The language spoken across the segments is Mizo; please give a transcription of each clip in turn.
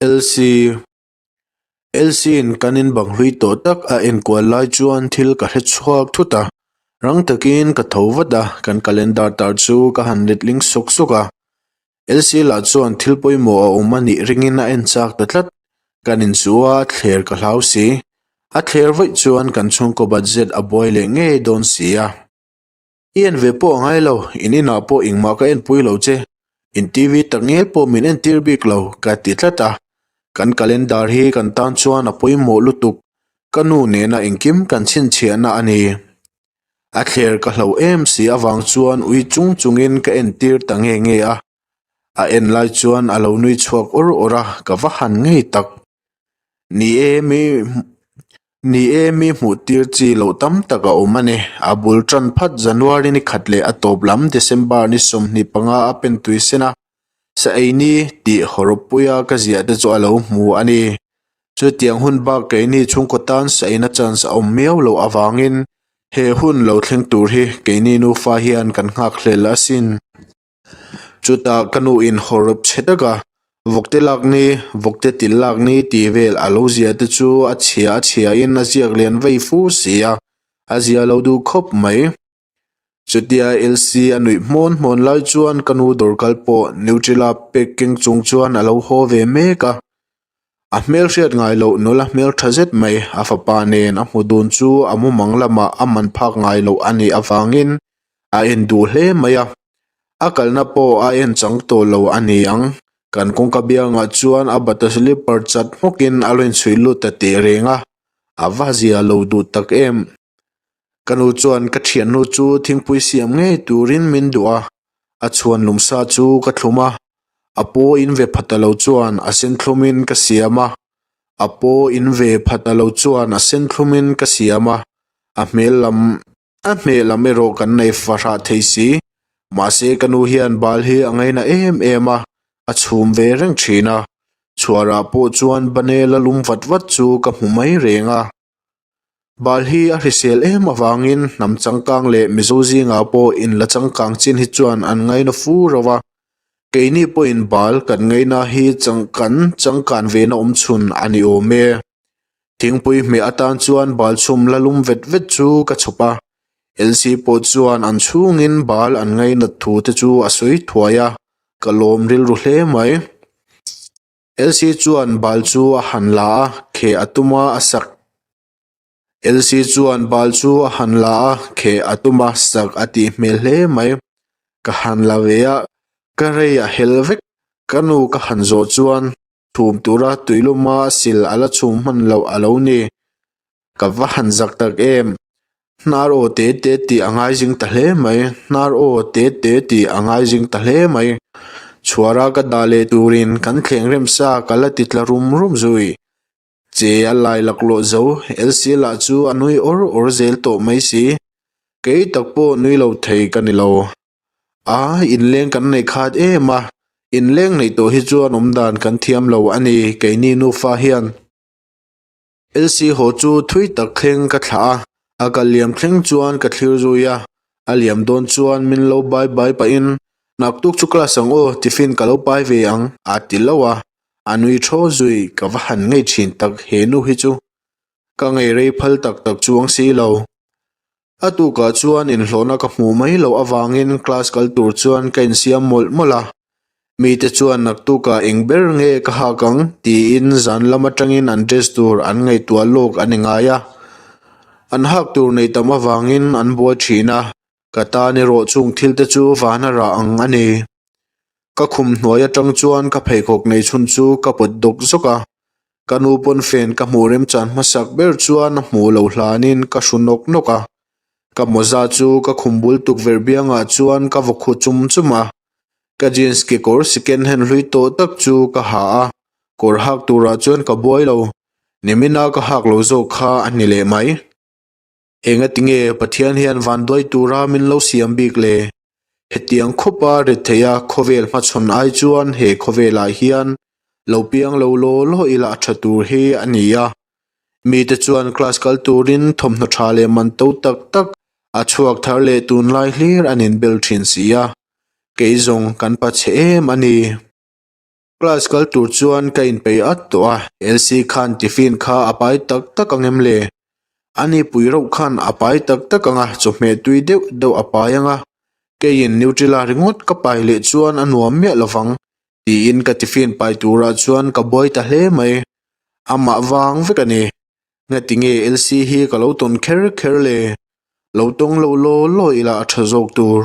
Elsie Elsie-in kan in bang hlui tawh tak a enkual lai chuan thil ka hre chhuak thut a, rang takin ka tho vat a, kan calendar tar chu ka han letling sawk sawk a. Elsie lah chuan thil pawimawh a awm a nih ringin a en chak ta tlat, kan inchuh a, thler ka hlau si. A thler vaih chuan kan chhungkaw budget a buai leh ngei dawn si a. I en ve pawh a ngai lo, in inah pawh engmah ka enpui lo che. In TV tak ngel pawh min entir bik lo, ka ti tlat a. Kan calendar hi kan tan chuan a pawimawh lutuk, ka nu nena engkim kan chhinchhiahna a ni. A thler ka hloh em si avang chuan ui chung chungin ka entir ta nge nge a. A en lai chuan a lo nui chhuak awr awr a, ka va han ngei tak. Ni e mi Ni e mi hmuh tir chi loh tam tak a awm a ni. A bul tan phat January ni khat leh a tawp lam December ni 25 a pen tui sen a, sa ei ni tih hawrawppuia ka ziah te chu a lo hmu a ni. Chutiang hun bak keini chhungkaw tan sa eina chance a awm miau loh avangin he hun lo thleng tur hi keini nufa hian kan nghakhlel asin. Chutah ka nu in hawrawp chhe tak a, vawkte lak ni, vawkte til lak ni tih vel a lo zia te chu a chhia a chhia in a ziak lian vei fu si a, a zia lo duh khawp mai. Chutia Elsie a nuih hmawn hmawn lai chuan ka nu dawr kal pawh Nutrela pek keng chung chuan a lo haw ve mek a. A hmel hriat ngai loh nula hmel tha zet mai a fapa nen a hmu dun chu a mumang lamah a man phak ngai loh a nih avangin a en duh hle mai a. A kalna pawh a en chang tawh lo a ni ang. Kan kawngka biangah chuan a bata slipper chat hmawkin a rawn chhuih lut ta teh reng a, a va zia lo duh tak em. Ka nu chuan ka thiannu chu thingpui siam ngei turin min duh a, a chhuan lum sa chu ka thlum a, a paw in ve pha ta lo chuan a sen thlumin ka siam a, a paw in ve pha ta lo chuan a sen thlumin ka siam a, a hmel lam a hmeh lam erawh kan nei fahrah thei si, mahse ka nu hian bal hi a ngaina em em a, a chhum ve reng thin a, chhuarah pawh chuan banel a lum vat vat chu ka hmu mai reng a. Bal hi a hrisel em avangin hnam changkang leh Mizo zingah pawh inla changkang chin hi chuan an ngaina fu reuh a, keini pawhin bal kan ngaina hi changkan changkan vena awm chhun a ni awm e. Thingpui hmeh atan chuan bal chhum la lum vet vet chu ka chhawp a, LC pawh chuan an chhungin bal an ngainat thu te chu a sawi thuai a, ka lawm rilru hle mai. Elsie chuan bal chu a han la a, kheh a tum a, a sak. Elsie chuan bal chu a han la a, kheh a tum a, sak a tih hmel hle mai. Ka han la ve a, ka rei a hel vek. Ka nu ka han zawh chuan chhum tura tuiluma a sil a la chhum hman loh a lo ni. Ka va han zak tak em? Hnar aw te te tih a ngaizing ta hle mai, hnar aw te te tih a ngaizing ta hle mai. Chhuara ka dah leh turin kan thleng rem sa ka la ti tla rum rum zui. Che a lai laklawh zo, Elsie lah chu a nui awr awr zel tawh mai si. Kei tak pawh nui lo thei ka ni lo. A, inleng kan nei khat em a, inleng neih tawh hi chuan awmdan kan thiam lo a ni keini nufa hian. Elsie haw chu thui tak thleng ka thlah a, a kal liam thleng chuan ka thlir zui a, a liam dawn chuan min lo bai bai pahin Naktuk chu class ang aw, tiffin ka lo pai ve ang a ti lo a, a nui thaw zui, ka va han ngei thin tak he nu hi chu. Ka ngei rei phal tak tak chuang si lo. A tukah chuan inhlawhna ka hmuh mai loh avangin class kal tur chuan ka insiam mawlh mawlh a. Mite chuan naktukah eng ber nge ka hak ang tiin zan lam atangin an dress tur an ngaihtuah lawk a ni ngai a. An hak tur nei tam avangin an buai thin a, ka tan erawh chung thil te chu vana rah ang a ni. Ka khum hnuai atang chuan ka pheikhawk nei chhun chu ka pawt dawk zawk a. Ka nu pawn fen ka hmuh remchan hmasak ber chuan a hmuh loh hlanin ka hru nawk nawk a. Ka mawza chu ka khum bul tukverh biangah chuan ka vaw khu chum chum a. Ka jeans kekawr second hand hlui tawh tak chu ka ha a, kawr hak turah chuan ka buai lo. Nimina ka hak lo zawk kha a ni leh mai. Engatinge Pathian hian vanduai tura min lo siam bik le? Hetiang khawpa retheia khawvel hmachhawn ai chuan he khawvelah hian lo piang lo law law ila a tha tur hi a ni a. Mite chuan class kal turin thawmhnaw tha leh man to tak tak a chhuak thar leh tunlai hlir an inbel thin si a. Kei zawng kan pa chhe em a ni. Class kal tur chuan ka inpeih at tawh a, Elsie khan tiffin kha a pai tak tak ang em le? Ani pui rauh khan a pai tak tak ang a, chawhmeh tui deuh deuh a pai ang a, keiin Nutella ringawt ka pai leh chuan a nuam miah lovang tiin ka tiffin pai turah chuan ka buai ta hle mai. Amah vang vek a ni. Ngati nge Elsie hi ka lo tawn kher kher le? Lo tawng lo law law ila a tha zawk tur.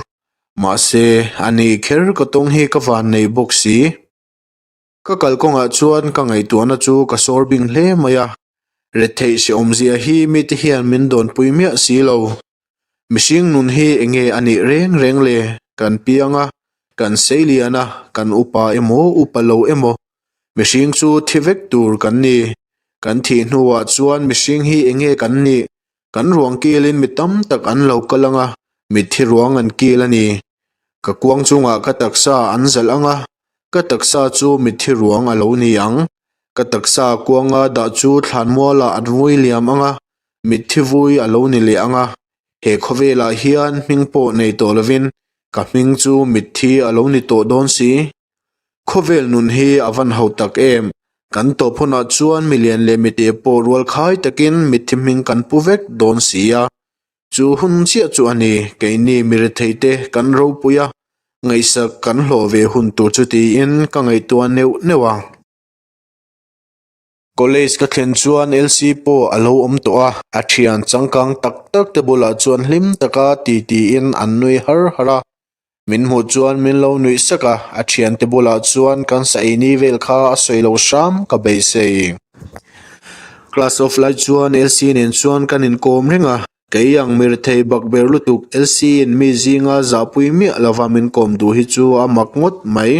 Mahse, a ni kher ka tawng hi ka van nei bawk si. Ka kalkawngah chuan ka ngaihtuahna chu ka sawr bing hle mai a, retheih hrehawmzia hi mite hian min dawnpui miah si lo. Mihring nun hi eng nge a nih reng reng le? Kan piang a, kan sei lian a, kan upa emaw upa lo emaw, mihring chu thi vek tur kan ni. Kan thih hnuah chuan mihring hi eng nge kan nih? Kan ruang kilin mi tam tak an lo kal ang a, mitthi ruang an kil a ni. Ka kuang chungah ka taksa an zalh ang a, ka taksa chu mitthi ruang a lo ni ang. Ka taksa kuanga dah chu thlanmualah an vui liam ang a, mitthi vui a lo ni leh ang a. He khawvelah hian hming pawh nei tawh lovin ka hming chu mitthi a lo ni tawh dawn si. Khawvel nun hi a van ho tak em? Kan tawp hunah chuan milian leh mite pawh rual khai takin mitthi hming kan pu vek dawn si a. Chu hun chiah chu a ni, keini mi retheite kan ropui a, ngaihsak kan hlawh ve hun tur chu tiin ka ngaihtuah neuh neuh a. College ka thlen chuan LC pawh a lo awm tawh a, a thian changkang tak tak te bulah chuan hlim taka ti tiin an nui har har a. Min hmuh chuan min lo nuih sak a, a thiante bulah chuan kan sa ei ni vel kha a sawi lo hram ka beisei. Class off lai chuan LC nen chuan kan inkawm reng a, kei ang mirthei bakber lutuk LC in mi zinga zahpui miah lova min kawm duh hi chu a mak ngawt mai.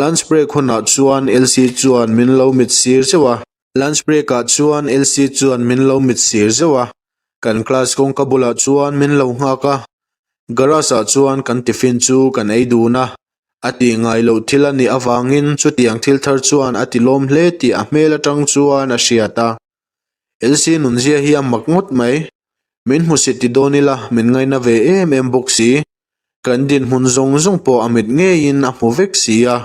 Lunch break hunah chuan Elsie chuan min lo mit sir zeuh a. Lunch break ah chuan Elsie chuan min lo mit sir zeuh a. Kan class kawngka bulah chuan min lo nghak a. Garage ah chuan kan tiffin chu kan ei dun a. A tih ngai loh thil a nih avangin chutiang thil thar chuan a ti lawm hle tih a hmel atang chuan a hriat a. Elsie nunzia hi a mak ngawt mai. Min hmusit ti dawn ila min ngaina ve em em bawk si. Kan dinhmun zawng zawng pawh a mit ngeiin a hmu vek si a,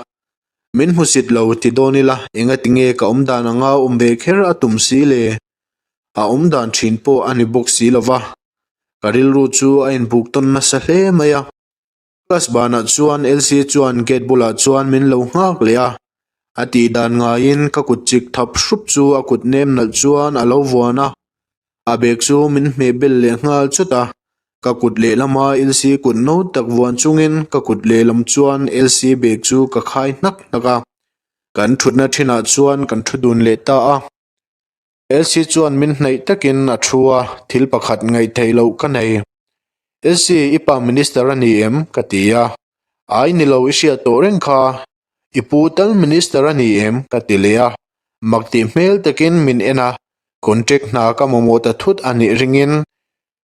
min hmusit lo ti dawn ila engati nge ka awm dan anga awm ve kher a tum si le? A awm dan thin pawh a ni bawk si lo va, ka rilru chu a inbuk tawn nasa hle mai a. Class banah chuan Elsie chuan gate bulah chuan min lo nghak leh a, a tih dan ngaiin ka kut chik thap hrup chu a kut nem nalh chuan a lo vuan a, A bag chu min hmeh bel leh nghal chawt a, ka kut lehlama LC kut no tak vuan chungin ka kut lehlam chuan LC bag chu ka khai hnak hnak a, kan thutna thinah chuan kan thu dun leh ta a. LC chuan min hnaih takin a thu a, thil pakhat ngaihtheih loh ka nei. LC, i pa minister a ni em? ka ti a. Ai ni lo i hriat tawh reng kha, I pu tal minister a ni em? ka ti leh a, mak tih hmel takin min en a, contract hna ka mamawh ta thut a nih ringin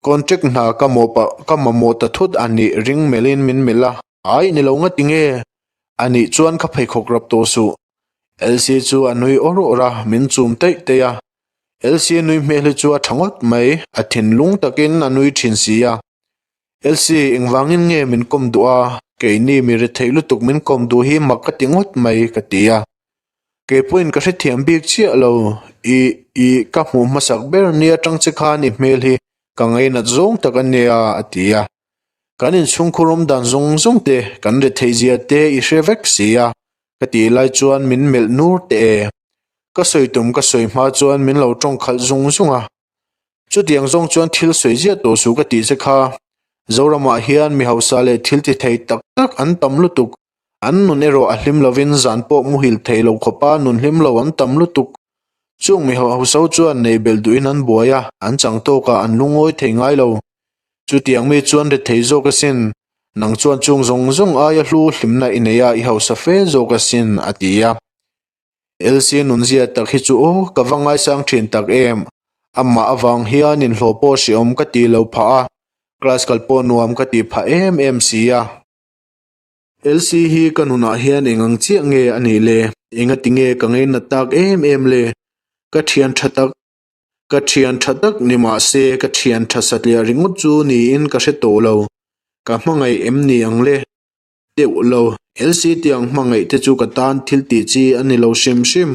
contract hna ka ka mamawh ta thut a nih ring melhin min melh a, ai ni lo ngati nge? A nih chuan ka pheikhawk rap tawh suh. Elsie chu a nui awr awr a, min chum teih teih a. Elsie nui hmel hi chu a tha ngawt mai, a thinlung takin a nui thin si a. Elsie, engvangin nge min kawm duh a? Keini mi retheih lutuk min kawm duh hi mak ka ti ngawt mai, ka ti a. Kei pawhin ka hrethiam bik chiah lo. I, i, ka hmuh hmasak ber ni atang che khan i hmel hi ka ngainat zawng tak a nia, a ti a. Kan inchhungkhur awm dan zawng zawng te, kan retheih zia te i hre vek si a, ka tih lai chuan min melh nur teh e. Ka sawi tum ka sawi hma chuan min lo tawng khalh zung zung a. Chutiang zawng chuan thil sawi ziah tawh suh ka tih che kha. Zoramah hian mi hausa leh thil ti thei tak tak an tam lutuk. An nun erawh a hlim lovin zan pawh muhil thei lo khawpa nun hlim lo an tam lutuk. Chung mi hausa chuan nei belh duhin an buai a, an chang tawkah an lungawi thei ngai lo. Chutiang mi chuan ret thei zawk asin. Nang chuan chung zawng zawng aia hlu hlimna i nei a, i hausa fe zawk asin, a ti a. LC nunzia tak hi chu aw ka va ngaisang thin tak em. Amah avang hian inhlawh pawh hreawm ka tih lo phah a, class kal pawh nuam ka tih phah em em si a. LC hi ka nunah hian eng ang chiah nge a nih le? Engati nge ka ngainat tak em em le? Ka thian tha tak ka thian tha tak ni mah se ka thian tha satliah ringawt chu niin ka hre tawh lo. Ka hmangaih em ni ang le? Deuh lo. Elsie tiang hmangaih te chu ka tan thil tih chi a ni lo hrim hrim.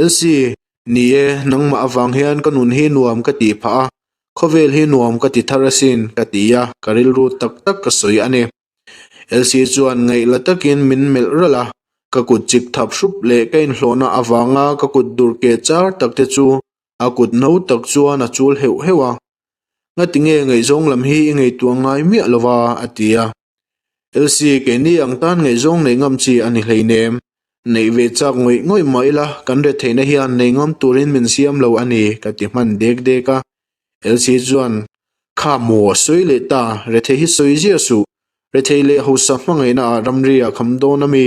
Elsie, Ni e, nangmah avang hian ka nun hi nuam ka tih phah a, khawvel hi nuam ka ti thar asin ka ti a, ka rilru tak tak ka sawi a ni. Elsie chuan ngaih la takin min melh ralh a, ka kut chik thap hrup leh ka inhlawhna avanga ka kut dur keh char tak te chu a kut no tak chuan a chul heuh heuh a. Ngati nge ngaihzawng lam hi i ngaihtuah ngai miah lo va? a ti a. Elsie, keini ang tan ngaihzawng neih ngam chi a ni hleinem. Neih ve chak ngawih ngawih mah ila kan retheihna hian nei ngam turin min siam lo a ni, ka ti hman dek dek a. Elsie chuan, Kha maw, sawi leh ta, rethei hi sawi ziah suh. Rethei leh hausa hmangaihna ah ramri a kham dawn a mi?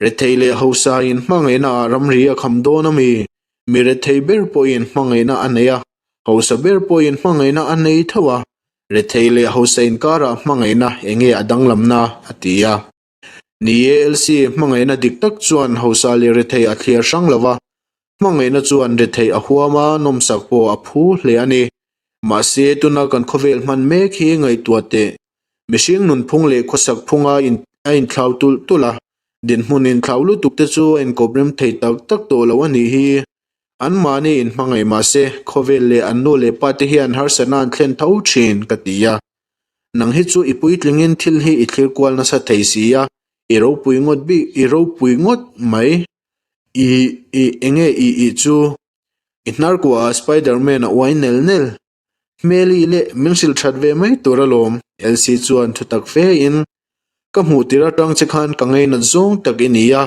Rethei leh hausa in hmangaihna ah ramri a kham dawn a mi? Mi rethei ber pawhin hmangaihna a nei a, hausa ber pawhin hmangaihna a nei tho a. Rethei leh hausa inkarah hmangaihna enge a danglamna? a ti a. Ni e, Elsie, hmangaihna dik tak chuan hausa leh rethei a thliar hrang lo va, hmangaihna chuan rethei a huam a, nawmsak pawh a phu hle a ni. Mahse, tuna kan khawvel hman mek hi ngaihtuah teh. Mihring nunphung leh khawsak phunga a inthlau tulh tulh a, dinhmun inthlau lutuk te chu a inkawp rem thei tak tak tawh lo a nih hi. Anmahni inhmangaih mahse, khawvel leh an nu leh pa te hian harsatna an thlen tho thin, ka ti a. Nang hi chu i puitlingin thil hi i thlir kual nasa thei si a, i ropui ngawt bik, i ropui ngawt mai. I, i, enge i i chu? I hnar kuahah Spiderman a uai nel nel. Hmeli leh min hrilh that ve mai tur alawm, Elsie chuan thu tak fe in, Ka hmuh tir atang che khan ka ngainat zawng tak i ni a,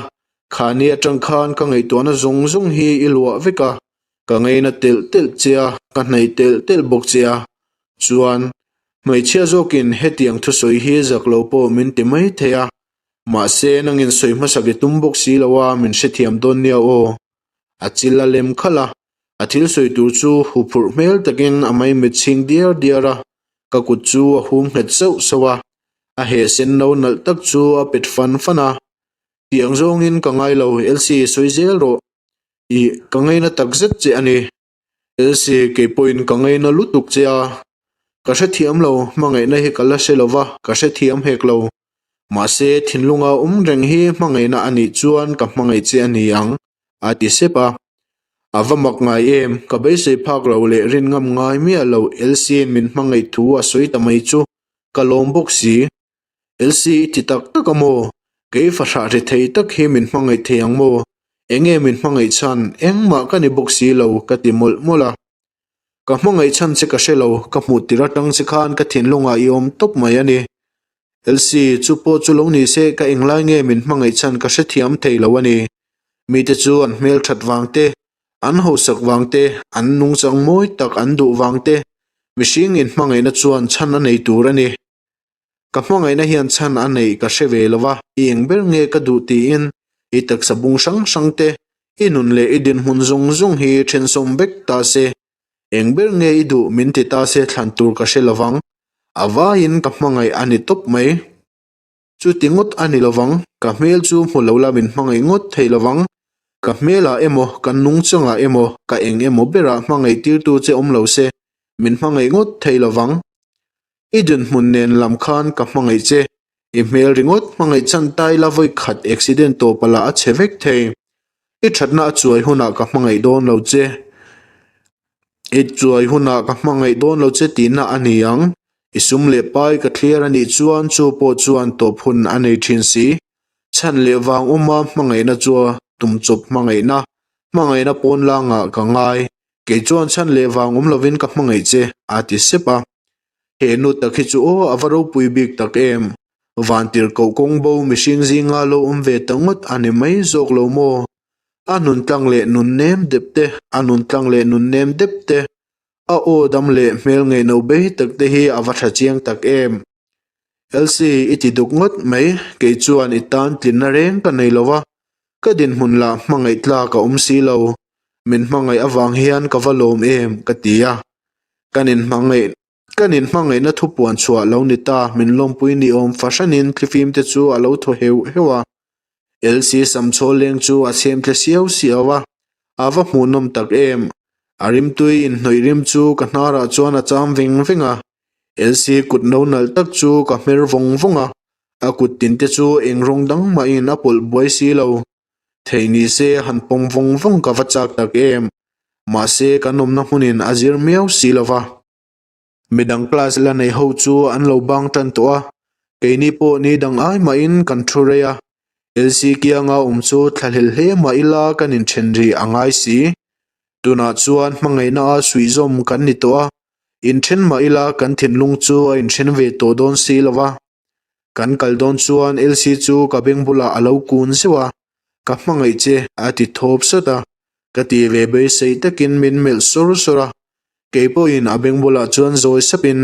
khani atang khan ka ngaihtuahna zawng zawng hi i luah vek a, ka ngaina telh telh che a, ka hnaih telh telh bawk che a. Chuan, hmeichhia zawkin hetiang thusawi hi zak lo pawh min ti mai thei a, mahse nangin sawi hmasak i tum bawk si lo a, min hrethiam dawn nia aw. A chil a lem khalh a, a thil sawi tur chu huphurh hmel takin a maimit chhing diar diar a, ka kut chu a hum nghet sauh sauh a, a heh sen no nalh tak chu a pet fan fan a. Tiang zawngin ka ngai lo, Elsie sawi zel rawh. Ih, ka ngaina tak zet che a ni. Elsie, kei pawhin ka ngaina lutuk che a. Ka hrethiam lo, hmangaihna hi ka la hre lo va, ka hrethiam hek lo. Mahse, thinlunga awm reng hi hmangaihna a nih chuan ka hmangaih che a ni ang, a ti sep a. A va mak ngai em, ka beisei phak lo leh rin ngam ngai miah lo Elsie-in min hmangaih thu a sawi ta mai chu ka lawm bawk si. Elsie i ti tak tak a maw? Kei fahrah ri thei tak hi min hmangaih thei ang maw? Enge min hmangaih chhan? Engmah ka ni bawk si lo, ka ti mawlh mawlh a. Ka hmangaih chhan che ka hre lo, ka hmuh tir atang che khan ka thinlungah i awm tawp mai a ni. Elsie, chu pawh chu lo ni se ka englai nge min hmangaih chhan ka hrethiam thei lo a ni. Mite chu an hmel that vang te, an hausak vang te, an nungchang mawi tak an duh vang te, mihring inhmangaihna chuan chhan a nei tur a ni. Ka hmangaihna hian chhan a neih ka hre ve lo va, i eng ber nge ka duh tiin i taksa bung hrang hrang te, i nun leh i dinhmun zawng zawng hi thensawm vek ta se. Eng ber nge i duh min ti ta se thlan tur ka hre lo vang. A vaiin ka hmangaih a ni tawp mai. Chuti ngawt a ni lo vang, ka hmel chu hmu lo la min hmangaih ngawt thei lo vang. Ka hmelah emaw, ka nungchangah emaw, ka eng emaw berah hmangaih tirtu che awm lo se, min hmangaih ngawt thei lo vang. I dinhmun nen lam khan ka hmangaih che. I hmel ringawt hmangaih chan ta ila vawi khat accident tawh pala a chhe vek thei. I thatna a chuai hunah ka hmangaih dawn lo che. I chuai hunah ka hmangaih dawn lo che tihna a ni ang. I sum leh pai ka thliar a nih chuan chu pawh chuan tawp hun a nei thin si. Chhan leh vang awma hmangaihna chu tum chawp hmangaihna, hmangaihna pawn langah ka ngai. Kei chuan chhan leh vang awm lovin ka hmangaih che, a ti sep a. He nu tak hi chu aw a va ropui bik tak em! Vantirhkoh kawng bo mihring zinga lo awm ve ta ngawt a ni mai zawk lo maw? A nun tlang leh nun nem dep te, a nun tlang leh nun nem dep te, a aw dam leh hmel ngaihno bei tak te hi a va tha chiang tak em! Elsie, i ti duk ngawt mai, kei chuan i tan tlinna reng ka nei lo va, ka dinhmun lah hmangaih tlak a awm si lo, min hmangaih avang hian ka va lawm em, ka ti a. Kan inhmangaih kan inhmangaihna thupuan chhuah lo ni ta, min lawmpui ni awm fahranin thlifim te chu a lo thaw heuh heuh a. Elsie samchhaw leng chu a chhem tle siau siau a, a va hmuhnawm tak em. A rimtui inhnawih rim chu ka hnarah chuan a cham veng veng a. Elsie kut no nalh tak chu ka hmer vawng vawng a. A kut tin te chu eng rawng dang mahin a pawlh buai si lo. Thei ni se han pawm vawng vawng ka va chak tak em. Mahse kan awmna hmunin a zir miau si lo va. Midang class la nei ho chu an lo bang tan tawh a, keini pawh ni dang ai mahin kan thu rei a. LC kianga awm chu thlahlel hle mah ila kan inthen rih a ngai si. Tunah chuan hmangaihna a suihzawm kan ni tawh a, inthen mah ila kan thinlung chu a inthen ve tawh dawn si lo va. Kan kal dawn chuan LC chu ka beng bulah a lo kun zeuh a, Ka hmangaih che a ti thawp sat a, ka ti ve beisei takin min melh sawr sawr a, kei pawhin a beng bulah chuan zawi sapin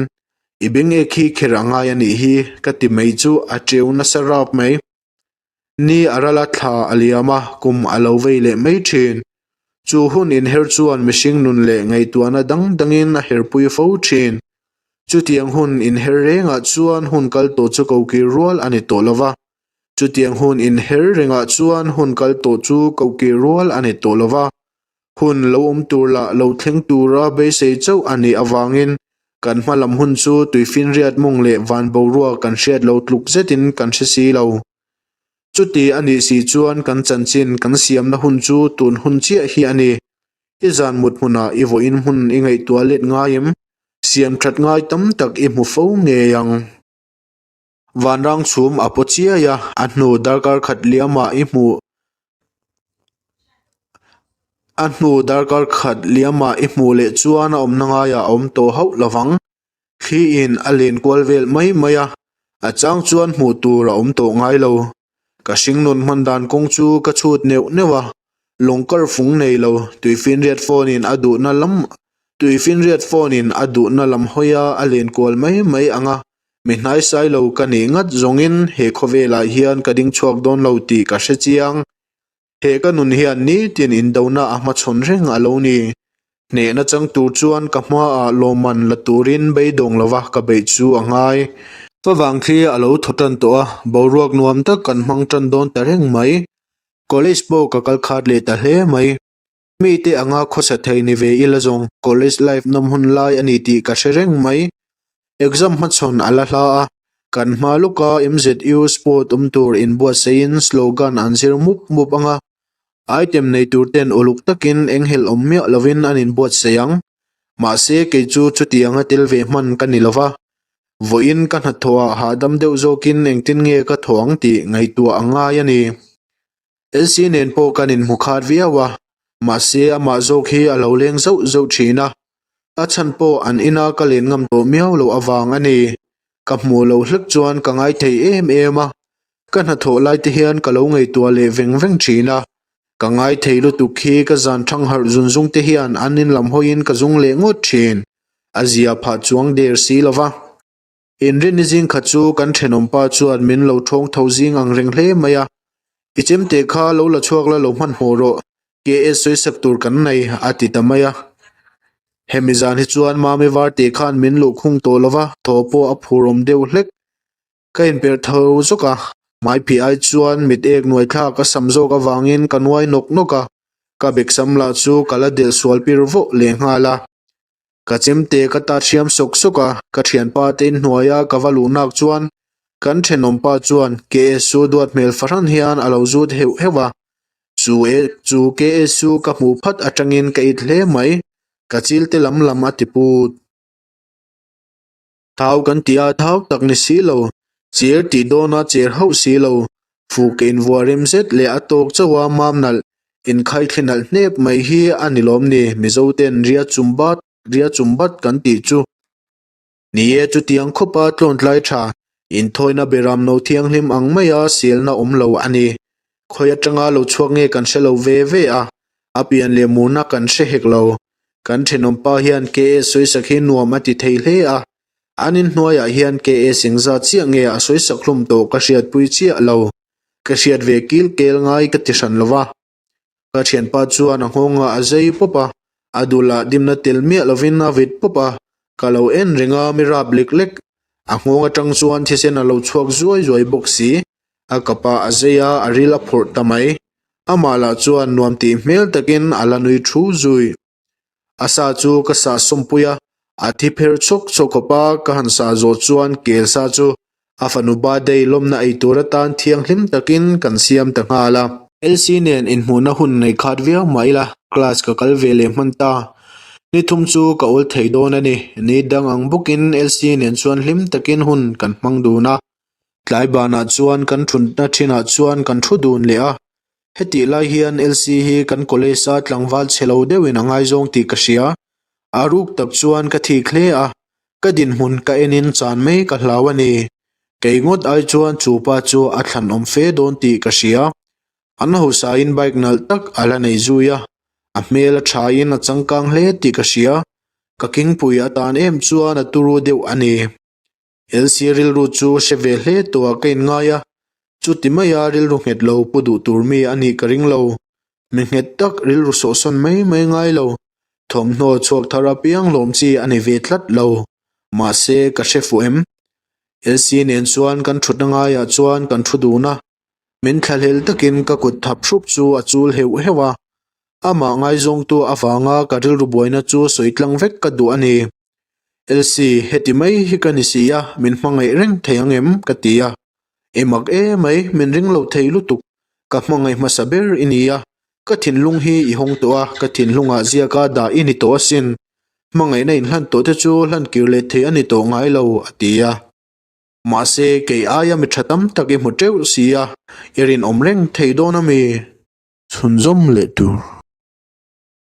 I beng ek hi kher a ngai a nih hi ka ti mai chu a teu nasa rap mai. Ni a ral a thla a liam a, kum a lo vei leh mai thin. Chu hun inher chuan mihring nun leh ngaihtuahna dang dangin a herpui fo thin. Chutiang hun inher rengah chuan hun kal tawh chu kokir rual a ni tawh lova, Chutiang hun inher rengah chuan hun kal tawh chu kohkir rual a ni tawh lova, hun lo awm tur lah lo thleng tura beisei chauh a nih avangin kan hma lam hun chu tuifinriat mawng leh van boruak kan hriat lo tluk zetin kan hre si lo. Chuti a nih si chuan kan chanchin kan siamna hun chu tun hun chiah hi a ni. I zan mut hmunah i vawiin hmun i ngaihtuah let ngai em? Siam that ngai tam tak i hmu fo ngei ang. Vanrang chhum a paw chiai a, a hnu darkar khat liamah i hmuh a hnu darkar khat liamah i hmuh leh chuan a awmna ngaiah a awm tawh hauh lo vang. Thli in a len kual vel mai mai a, a chang chuan hmuh tur a awm tawh ngai lo. Ka hringnun hman dan kawng chu ka chhut neuh neuh a, lawng kar fung nei lo, tuifinriat phone in a duhna lam tuifinriat phone in a duhna lam hawi a a len kual mai mai ang a, mi hnaisai lo ka nih ngat zawngin he khawvelah hian ka ding chhuak dawn lo tih ka hre chiang. He ka nun hian nitin indona a hmachhawn reng a lo ni. Hnehna chang tur chuan ka hmaah lawmman la turin beidawng lova ka beih chu a ngai. Favang khi a lo thaw tan tawh a, boruak nuam tak kan hmang tan dawn ta reng mai. College pawh ka kal khat leh ta hle mai. Mite anga khawsa thei ni ve ila zawng college life nawm hun lai a ni tih ka hre reng mai. Exam hmachhawn a la hla a, kan hma lawka MZU sport awm tur inbuatsaihin slogan an zir mup mup ang a, item nei tur ten uluk takin enghelh awm miah lovin an inbuatsaih ang. Mahse kei chu chutianga tel ve hman ka ni lova, vawiin ka hnathawhah hahdam deuh zawkin engtin nge ka thaw ang tih ngaihtuah a ngai a ni. LC nen pawh kan inhmu khat viau a, mahse amah zawk hi a lo leng zauh zauh thin a, a chhan pawh an ina ka len ngam tawh miau loh avang a ni. Ka hmuh loh hlek chuan ka ngai thei em em a, ka hnathawh lai te hian ka lo ngaihtuah leh veng veng thin a, ka ngai thei lutuk hi ka zan thang harh zun zung te hian an in lam hawiin ka zung leh ngawt thin, a zia phah chuang der si lo va. Inrinni zing khat chu kan thenawmpa chuan min lo thawng tho zing ang reng hle mai a, I chemte kha lo la chhuak la lo hmanhmawh rawh, KS sawisak tur kan nei, a ti ta mai a. Hemi zan hi chuan Mami Varte khan min luh khung tawh lo va, thaw pawh a phur awm deuh hlek. Ka inperh tho zawk a, hmaiphih ai chuan mit ek nuai thlak a sam zawk avangin ka nuai nawk nawk a, ka beksam lah chu ka la delh sual pir vawh lehnghal a. Ka chemte ka ta thiam sawk sawk a, ka thianpa te inhnuaia ka va luh nak chuan kan thenawmpa chuan KS chu duat hmel fahran hian a lo zut heuh heuh a. Chu e chu KS chu ka hmuh phat atangin ka it hle mai, ka chil te lam lam a ti put. Thau kan tih a thau tak ni si lo, cher tih dawna cher hauh si lo, fuk invuah rem zet leh a tawk chauh a mam nalh, inkhai thli nalh hnep mai hi a ni lawm ni Mizo ten ria chum bat, ria chum bat kan tih chu. Ni e chutiang khawpa tlawntlai tha, inthawina beram no thianghlim ang maia selna awm lo a ni. Khawi atanga lo chhuak nge kan hre lo ve ve a, a pian leh murna kan hre hek lo. Kan thenawmpa hian KS sawisak hi nuam a ti thei hle a, an inhnuaiah hian KS engzat chiah nge a sawisak hlawm tawh ka hriatpui chiah lo. Ka hriat ve kil kel ngai ka ti hran lo va. Ka thianpa chuan a nghawngah a zei pawp a, a dulah dimna tel miah lovin a vit pawp a, ka lo en reng a mi rap lek lek. A nghawng atang chuan thisen a lo chhuak zuai zuai bawk si. A kapa a zei a, a ril a phawrh ta mai. Amah lah chuan nuam tih hmel takin a la nui thu zui. A sa chu ka sah sawmpui a, a thi pher chhawk chhawk khawp a, ka han sah zawh chuan kel sa chu. A fanu birthday lawmna ei tur atan thianghlim takin kan siam ta nghal a. Elsie nen inhmuhna hun nei khat viau mah ila class ka kal ve leh hman ta. Ni thum chu ka awl thei dawn a ni. Ni dang ang bawkin Elsie nen chuan hlim takin hun kan hmang dun a. Tlai banah chuan kan thutna thinah chuan kan thu dun leh a. Hetih lai hian Elsie hi kan college a tlangval chhe lo deuhin a ngaizawng tih ka hria. A ruk tak chuan ka thik hle a, ka dinhmun ka enin chan mai ka hlau a ni. Kei ngawt ai chuan chu pa chu a thlanawm fe dawn tih ka hria. An hausain bike nalh tak a la nei zui a, a hmel a thain a changkang hle tih ka hria. Ka kingpui atan em chuan a turu deuh a ni. Elsie rilru chu hre ve hle tawhah ka inngai a, chuti maia rilru nghet lo pu duh tur mi a nih ka ring lo. Mi nghet tak rilru sawhsawn mai mai ngai lo, thawmhnaw chhuak thar apiang lawm chi a ni ve tlat lo. Mahse, ka hre fuh em? Elsie nen chuan kan thutna ngaiah chuan kan thu dun a, min thlahlel takin ka kut thap hrup chu a chul heuh heuh a, amah ngaizawngtu avanga ka rilru buaina chu sawi tlang vek ka duh a ni. Elsie, heti mai hi ka ni si a, min hmangaih reng thei ang em? ka ti a. I mak e mai, min ring lo thei lutuk. Ka hmangaih hmasa ber i ni a, ka thinlung hi i hawng tawh a, ka thinlungah ziaka dah i ni tawh asin. Hmangaihna inhlan tawh te chu hlan kir leh thei a ni tawh ngai lo, a ti a. Mahse, kei aia mi tha tam tak i hmu teuh si a, i rinawm reng thei dawn a mi? Chhunzawm leh tur.